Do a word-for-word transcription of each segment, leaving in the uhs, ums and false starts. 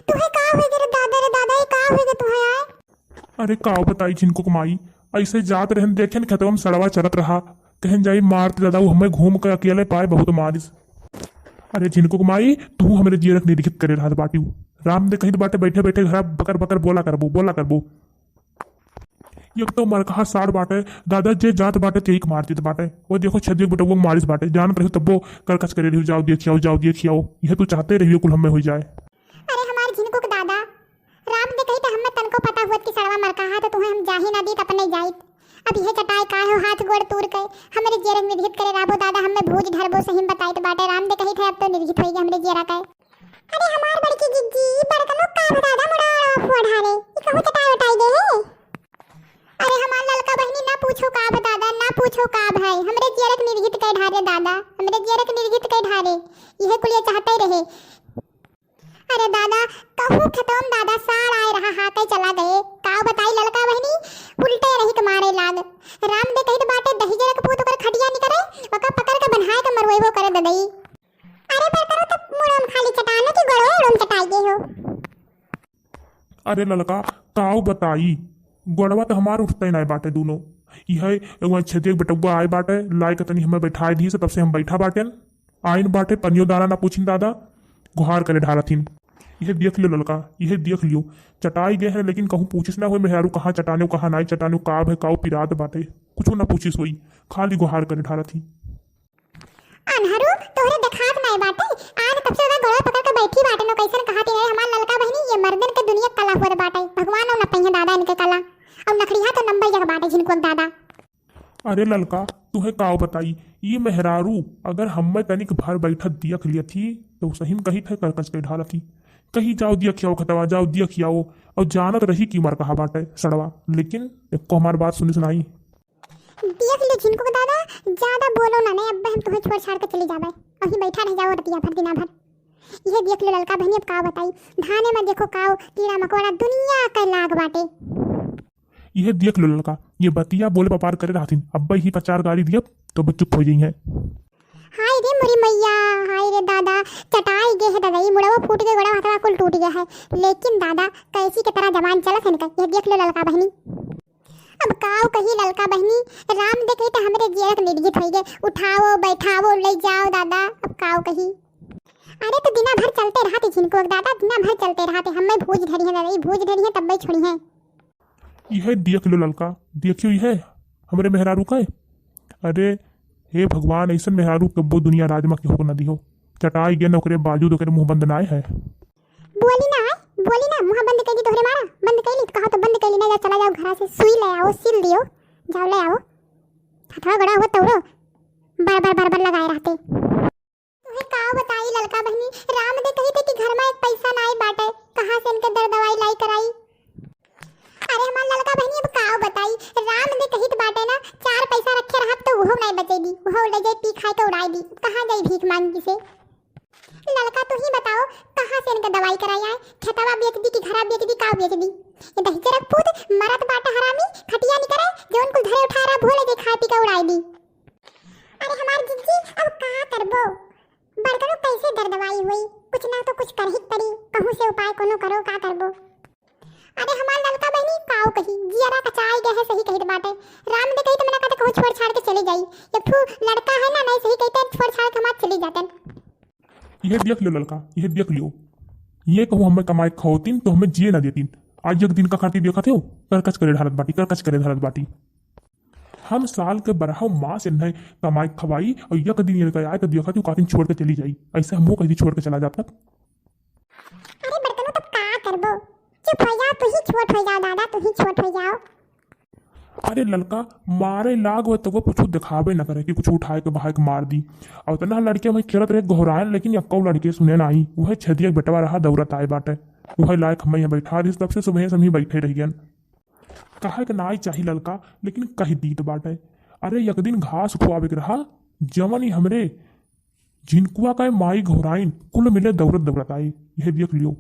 तुहे का होइ गे रे दादा, रे दादा, ये का होइ गे तुहे आय? अरे का बताई झिनकुक माई, ऐसे जात रहन देखेन खेतवा में सड़वा चरत रहा, कहन जाई मारत दादा, वो हमें घूम के अकेले पाए बहुत मारिस। अरे झिनकुक माई, तू हमरे जियरक निरखित करे रहत बाटिउ। राम दे कहित बाटे बैठे बैठे घरा बकर बकर बोला करबो, बोला करबो। एक तो मरकहा सार बाटे, दादा जे जात बाटे तेई के मार देत बाटे। वो देखो छेदिया बेटवा मारिस बाटे, जानत रहियो तब्बो करकच करे रहियो, जाओ देखियाओ, जाओ देखियाओ। यह तू चाहते रहियो कुल हमें होइ जाए। अरे हमार झिनकुक दादा, राम दे कहित हमें तनको पता हुअत कि सड़वा मरकहा तो तुहे हम जाही ना दीत अपने जाइत। अब यह चटाई काय हो हाथ गोड़ तूर के, हमरे जियरक निरखित करे रहबो दादा, हमें भूज ढरबो सही में बताइत बाटे। राम दे कहित है अब तो निरखित होई गे हमरे जियरा के। अरे हमार बड़की जिज्जी, ई बड़कनो का बता दा मुड़ा फुआ ढारे, ई कहूँ चटाई उटाई दे है। अरे हमार ललका बहिनी ना पूछो का बता दा, ना पूछो का भाई, हमरे जियरक निरहित कै ढारे दादा, हमरे जियरक निरहित कै ढारे, इहे कुलिया चाहते रहे। अरे दादा, कहूँ खेतवा में दादा साड़ आए रहा, हाथे चला गए, का बताई ललका बहिनी, उल्टे रही के मारे लाग। राम दे कहित बाटे दहिजरक पूत ओकर खटिया निकरे, ओका पकड़ के बन्हाए के मरवेबो करे ददई। अरे बड़कनो तो मुड़म खाली चटानो की गोड़ो उड़म चटाई दे हो। अरे ललका, काऊ बताई, गोड़वा तो हमार उठते नाय बाटे दूनो। इहे एगो छेदिया के बेटउआ आए बाटे, लाए के तनी हमें बैठाए दी से, तब से हम बैठा बाटेन। आइन बाटे, पनियो दाना ना पूछिन दादा, गुहार करे ढारथिन। इहे देख लियो ललका, इहे देख लियो, चटाई गए हैं, लेकिन कहूँ पूछिस ना होए मेहरारू कहाँ चटाने, कहाँ नाई चटाने, का भे काऊ पिरात बाटे, कुछो ना पूछिस होई, खाली गुहार करे ढारथिन। अनहरू, तोहरे देखात नाय बाटे, आज तब से ओकर गोड़वा पकड़ के बैठी बाटे, नो कैसन कहाती है, हमार ललका बहिनी, ये मर्दन के दुनिया कला होत बाटे, भगवान न पइहे दादा इनके कला, और नखड़िया तो नंबर एक बाटे झिनकुक दादा। अरे ललका, तुहे काव बताई, ये मेहरारू अगर हम्मे तनिक भर बैठत दियख लियत ही, तो सही में कहित है करकच के ढालत ही, कही जाओ दियख आओ खतवा, जाओ दियख आओ, और जानत रही कि मरकहा बाटे सड़वा, लेकिन एको हमार बात सुनिस नाई। देख लो झिनकू के दादा, ज्यादा बोलो ना, नहीं अब्बे हम तुम्हें छोड़ छाड़ के चली जाबे। अहीं बैठा रह जाओ रतिया भर, दिना भर। यह देख लो ललका बहनी, अब का बताई, धाने में देखो काव, कीड़ा मकोड़ा दुनिया के लाग बाटे। यह देख लो ललका, ये बतिया बोले पपार करे रहथिन, अब्बे ही पचार गाड़ी दियब तो अब चुप हो जाई है। हाय रे मोरी मैया, हाय रे दादा, चटाई गे है दादा, ये मुड़वा फूट गए, गोड़ा हथवा कुल टूट गया है, लेकिन दादा कैसी के तरह जबान चलत है इनका। यह देख लो ललका बहनी। अब काव कही ललका बहनी, राम दे कही त हमरे जियरक निर्जित होई गए। उठाओ, बैठाओ, ले जाओ दादा, अब काव कही। अरे तो दिना भर चलते रहते झिनकुक दादा, दिना भर चलते रहते, हमें भूज धरी है दादा, ई भूज धरी है तब्बे छोड़ी है। इहे देख लो ललका, देखियो इहे हमरे मेहरारू का है। अरे हे भगवान, ऐसन मेहरारू कब्बो दुनिया राज मा केहू को न दिहो। चटाई गए न ओकरे बाजूद ओकरे मुंह बंद नाय है। बोली ना, बोली ना, मुंह बंद कर दी तोहरे मारा, बंद कर ली तो कहा तो बंद कर ली, ना जा चला जाओ घरा से, सुई ले आओ, सिल दियो, जाओ ले आओ, हथवा गड़ा हो तौरो, बर बर बर बर लगाए रहते। तुहे काव बताई ललका बहनी, राम दे कही थे कि घर मा एक पैसा नाई बाटे, कहाँ से इनके दर दवाई लाई कराई। अरे हमार ललका बहनी अब काव बताई, राम दे कहित बाटे ना, चार पैसा रखे रहब तो उहो नाई बचेगी, उहो ले जाई पी खाए के उड़ाई दी, कहाँ जाई भीख मांगी से। ललका तू ही बताओ, कहाँ से इनके दवाई कराई आए, खेतवा बेच दी कि घरा बेच दी, काव बेच दी। ये दहिजरक पूत मरत बाटे हरामी, खटिया निकरे, जौन कुल धरे उठाए रहा भोले जे खाए पी के उड़ाई दी। अरे हमार जिज्जी, अब का करबो? बड़कनो कैसे दर दवाई होई? कुछ ना तो कुछ करही के पड़ी, कहूँ से उपाय कोनो करो, का करबो? अरे हमार ललका बहनी, काव कही, जियरा कचाई गए है, सही कहित बाटे। राम दे कही तो मना कहते कहूँ छोड़ छाड़ के चली जाई। एक ठू लड़का है ना, नहीं सही कहते छोड़ छाड़ के हमार चली जातन। यह देख लियो ललका, यह देख लियो, ये कहूँ हमें कमाए खवतीन तो हमें जिए ना देतीन। आज एक दिन का खातिर देखत हो, करकच करे ढालत बाटी, करकच करे ढालत बाटी। हम साल के बरहौ मास इन्हें कमाई खवाई और एक दिन इनका आए तो देखा तू कातिन छोड़ के चली जाई। ऐसे हमहू कहीं छोड़ के चला जाता। अरे बड़कनो तब का करबो? चुप हो जाओ, तू ही छोट हो जाओ दादा, तू ही छोट हो जाओ। अरे ललका, मारे लाग हुए तो वो कुछ दिखावे न करे कि कुछ उठाए के बहाए के मार दी। और इतना लड़के वहीं खेलत रहे घोरायन, लेकिन यक्को लड़के सुने ना आई। वह छेदिया बेटवा रहा दौड़त आए बाटे। वह लायक हम यहाँ बैठा दी, तब से सुबह से हम ही बैठे रह गए। कहे के नाई चाही ललका, लेकिन कह दीत बाटे। अरे एक दिन घास खुआवे के रहा, जवन ही हमरे झिनकुआ का माई घोराइन कुल मिले दौड़त दौड़त आए। यह देख लियो।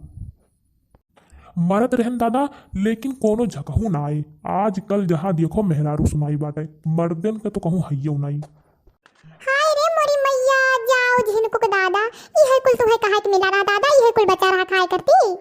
मरत रहन दादा, लेकिन कोनो झकहू ना आए। आजकल जहाँ देखो मेहरारू सुनाई बाटे, मर्दन के तो कहूँ हइयो नाई। हाय रे मोरी मैया, जाओ झिनकुक दादा, इहे कुल तुम्हें कहे के मिला रहा दादा, इहे कुल बचा रहा खाए करती।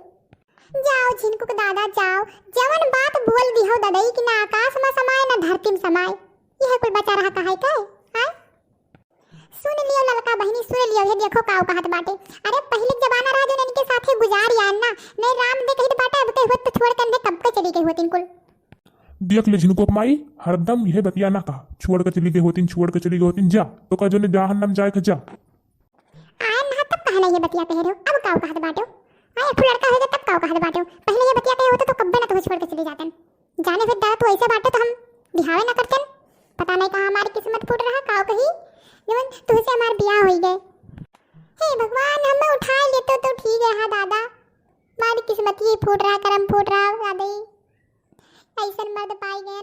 सुन लियो ललका बहिनी, सुन लियो, ये देखो काव कहत बाटे। अरे पहिले के जमाना रहा जो इनके साथे गुजार यार ना, नहीं राम दे कहित बाटे, अब कही होत तो छोड़ के अंधे कब के चली गई होतिन कुल। देख ले झिनुको माई, हरदम यह बतिया ना कहा, छोड़ के चली गई होतिन, छोड़ के चली गई होतिन, जा, तो का जो ने जहन्नम जाए के जा। आए ना तब कहना ये बतिया कह रहे हो, अब काव कहत बाटे हो? आए एक ठो लड़का होइगा तब काव कहत बाटे हो? पहिले ये बतिया कहे होते तो कब्बे ना तुझे छोड़ के चली जातन। जाने फिर दादा तू ऐसे बाटे तो हम बिहावे ना करतन। पता नहीं कहाँ हमारी किस्मत फूट रहा, काव कही, जवन तुझसे हमार बियाह होई गए। हे भगवान, हमें उठा लेतो तो ठीक रहा दादा, हमारी किस्मत ही फूट रहा, करम फूट रहा दादा, ऐसन मर्द पाई गए।